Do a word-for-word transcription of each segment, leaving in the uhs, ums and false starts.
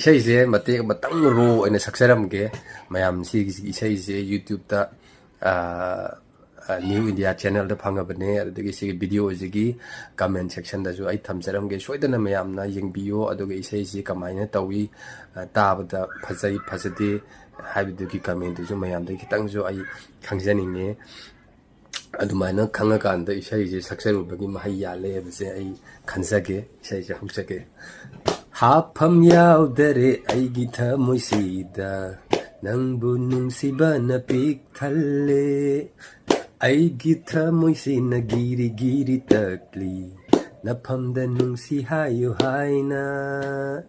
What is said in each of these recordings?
ꯏꯁꯩꯁꯦ ꯃꯇꯦꯛ ꯑꯃꯇꯪ ꯔꯣ ꯑꯣꯏꯅ ꯁꯛꯆꯔꯝꯒꯦ꯫ ꯃꯌꯥꯝ, ꯁꯤꯒꯤ ꯏꯁꯩꯁꯦ YouTube-ꯇ, ꯑ, ꯑ, New India channel-ꯗ ꯐꯪꯉꯕꯅꯦ꯫ ꯑꯗꯨꯗꯒꯤ ꯁꯤꯒꯤ video-ꯁꯤꯒꯤ comment section-ꯗꯁꯨ ꯑꯩ ꯊꯝꯖꯔꯝꯒꯦ꯫ ꯁꯣꯏꯗꯅ ꯃꯌꯥꯝꯅ ꯌꯦꯡꯕꯤꯌꯣ꯫ ꯑꯗꯨꯒ ꯏꯁꯩꯁꯤ ꯀꯃꯥꯏꯅ ꯇꯧꯏ, ꯑ, ꯇꯥꯕꯗ ꯐꯖꯩ ꯐꯖꯗꯦ ꯍꯥꯏꯕꯗꯨꯒꯤ comment-ꯇꯨꯁꯨ ꯃꯌꯥꯝꯗꯒꯤ ꯈꯤꯇꯪꯁꯨ ꯑꯩ ꯈꯪꯖꯅꯤꯡꯉꯦ꯫ ꯑꯗꯨꯃꯥꯏꯅ ꯈꯪꯉꯀꯥꯟꯗ ꯏꯁꯩꯁꯦ ꯁꯛꯆꯔꯨꯕꯒꯤ ꯃꯍꯩ ꯌꯥꯜꯂꯦ ꯍꯥꯏꯕꯁꯦ ꯑꯩ ꯈꯟꯖꯒꯦ꯫ ꯏꯁꯩꯁꯦ ꯍꯧꯖꯒꯦ꯫ ꯍꯥꯞꯐꯝ ꯌꯥꯎꯗꯔꯦ ꯑꯩꯒꯤ ꯊꯃꯣꯏꯁꯤꯗ, ꯅꯪꯕꯨ ꯅꯨꯡꯁꯤꯕꯅ ꯄꯤꯛ ꯊꯜꯂꯦ꯫ ꯑꯩꯒꯤ ꯊꯃꯣꯏꯁꯤꯅ ꯒꯤꯔꯤ ꯒꯤꯔꯤ ꯇꯛꯂꯤ, ꯅꯐꯝꯗ ꯅꯨꯡꯁꯤ ꯍꯥꯏꯌꯨ ꯍꯥꯏꯅ꯫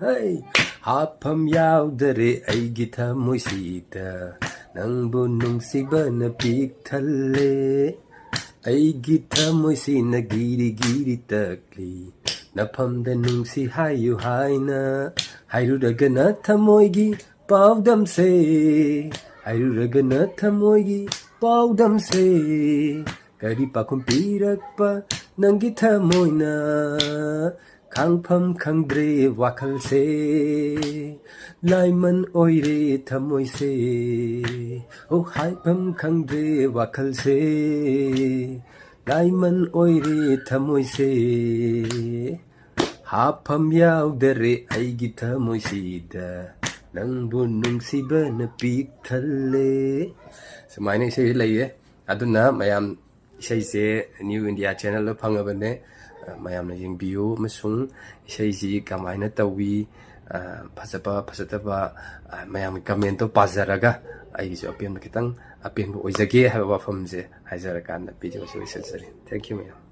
ꯍꯩ! ꯍꯥꯞꯐꯝ ꯌꯥꯎꯗꯔꯦ ꯑꯩꯒꯤ ꯊꯃꯣꯏꯁꯤꯗ, ꯅꯪꯕꯨ ꯅꯨꯡꯁꯤꯕꯅ ꯄꯤꯛ ꯊꯜꯂꯦ꯫ ꯑꯩꯒꯤ ꯊꯃꯣꯏꯁꯤꯅ ꯒꯤꯔꯤ ꯒꯤꯔꯤ ꯇꯛꯂꯤ, ꯅꯐꯝꯗ ꯅꯨꯡꯁꯤ ꯍꯥꯏꯌꯨ ꯍꯥꯏꯅ꯫ ꯍꯥꯏꯔꯨꯔꯒꯅ ꯊꯃꯣꯏꯒꯤ ꯄꯥꯎꯗꯝꯁꯦ, ꯍꯥꯏꯔꯨꯔꯒꯅ ꯊꯃꯣꯏꯒꯤ ꯄꯥꯎꯗꯝꯁꯦ, ꯀꯔꯤ ꯄꯥꯎꯈꯨꯝ ꯄꯤꯔꯛꯄ ꯅꯪꯒꯤ ꯊꯃꯣꯏꯅ? ꯈꯥꯡꯐꯝ ꯈꯪꯗ꯭ꯔꯦ ꯋꯥꯈꯜꯁꯦ, ꯂꯥꯏꯃꯟ ꯑꯣꯏꯔꯦ ꯊꯃꯣꯏꯁꯦ꯫ ꯑꯣ, ꯍꯥꯏꯐꯝ ꯈꯪꯗ꯭ꯔꯦ ꯋꯥꯈꯜꯁꯦ, ꯂꯥꯏꯃꯟ ꯑꯣꯏꯔꯦ ꯊꯃꯣꯏꯁꯦ꯫ ꯍꯥꯞꯐꯝ ꯌꯥꯎꯗꯔꯦ ꯑꯩꯒꯤ ꯊꯃꯣꯏꯁꯤꯗ, ꯅꯪꯕꯨ ꯅꯨꯡꯁꯤꯕꯅ ꯄꯤꯛ ꯊꯜꯂꯦ꯫ ꯁꯨꯃꯥꯏꯅ ꯏꯁꯩꯁꯦ ꯂꯩꯌꯦ꯫ ꯑꯗꯨꯅ ꯃꯌꯥꯝ, ꯏꯁꯩꯁꯦ New India channel-ꯗ ꯐꯪꯉꯕꯅꯦ꯫ ꯑ, ꯃꯌꯥꯝꯅ ꯌꯦꯡꯕꯤꯌꯨ ꯑꯃꯁꯨꯡ ꯏꯁꯩꯁꯤ ꯀꯃꯥꯏꯅ ꯇꯧꯏ, ꯑ, ꯐꯖꯕ ꯐꯖꯗꯕ, ꯑ, ꯃꯌꯥꯝꯒꯤ comment-ꯇꯣ ꯄꯥꯖꯔꯒ ꯑꯩꯒꯤꯁꯨ ꯑꯄꯦꯟꯕ ꯈꯤꯇꯪ, ꯑꯄꯦꯟꯕ ꯑꯣꯏꯖꯒꯦ ꯍꯥꯏꯕ ꯋꯥꯐꯝꯁꯦ ꯍꯥꯏꯖꯔꯀꯥꯟꯗ video-ꯁꯤ ꯂꯣꯏꯁꯤꯟꯖꯔꯤ꯫ Thank you ꯃꯌꯥꯝ꯫